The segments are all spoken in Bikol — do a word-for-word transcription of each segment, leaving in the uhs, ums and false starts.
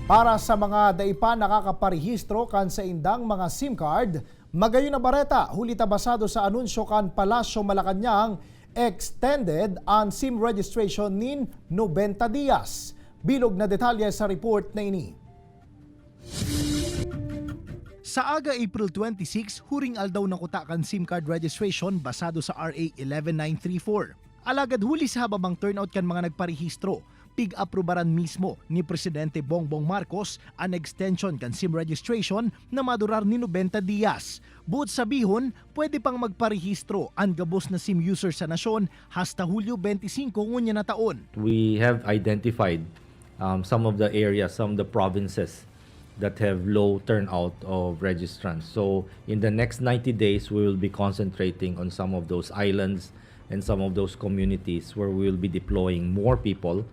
Para sa mga dai pa nakakaparehistro kan saindang mga SIM card, magayon na bareta, huli ta basado sa anunsyo kan Palasyo Malacañang, extended an SIM registration nin nobenta dias. Bilog na detalye sa report na ini. Sa aga April twenty-six, huring aldaw na kuta kan SIM card registration basado sa R A eleven nine three four. Alagad huli sa hababang turnout kan mga nagparehistro, pig-aprubaran mismo ni Presidente Bongbong Marcos an extension kan SIM registration na madurar ni nobenta dias. Buot sabihon, pwede pang magparehistro an gabos na SIM user sa nasyon hasta Hulyo twenty-singko ngunyan na taon. We have identified um, some of the areas, some of the provinces that have low turnout of registrants. So in the next ninety days, we will be concentrating on some of those islands and some of those communities where we will be deploying more people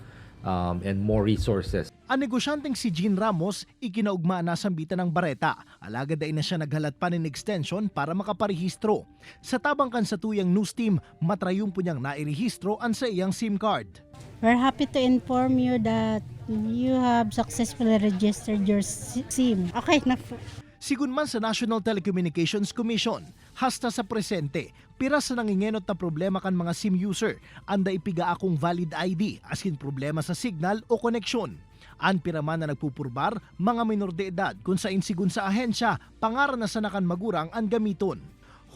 um, and more resources. An negosyanteng si Jean Ramos, ikinaugma na sambitan ng bareta, alagad dai na siya naghalat pa nin extension para makaparehistro. Sa tabang kan satuyang news team, matrayon po niyang nairehistro an saiyang SIM card. We're happy to inform you that you have successfully registered your si- SIM. Okay na po. Sigun man sa National Telecommunications Commission, hasta sa presente, piras na nangingenot na problema kan mga SIM user an dai pigaakong valid I D asin problema sa signal o koneksyon. An pira man na nagpupurbar, mga minor de edad, kun sain sigun sa ahensya, pangaran na sana kan magurang an gamiton.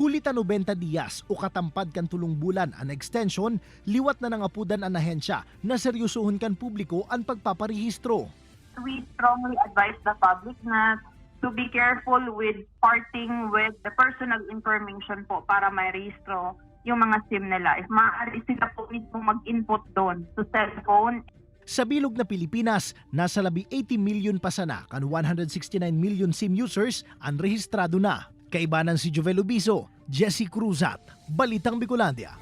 Huli ta nobenta dias o katampad kan tolong bulan an extension, liwat na nangapodan an ahensya na seryosohon kan publiko an pagpaparehistro. We strongly advise the public na to be careful with parting with the personal information po para may rehistro yung mga SIM nila. If maaari sila po mismo mag-input doon sa cellphone. Sa bilog na Pilipinas, nasa labi eighty million pa sana kan one hundred sixty-nine million SIM users an rehistrado na. Kaibanan si Jovel Ubiso, Jesse Cruzat, Balitang Bicolandia.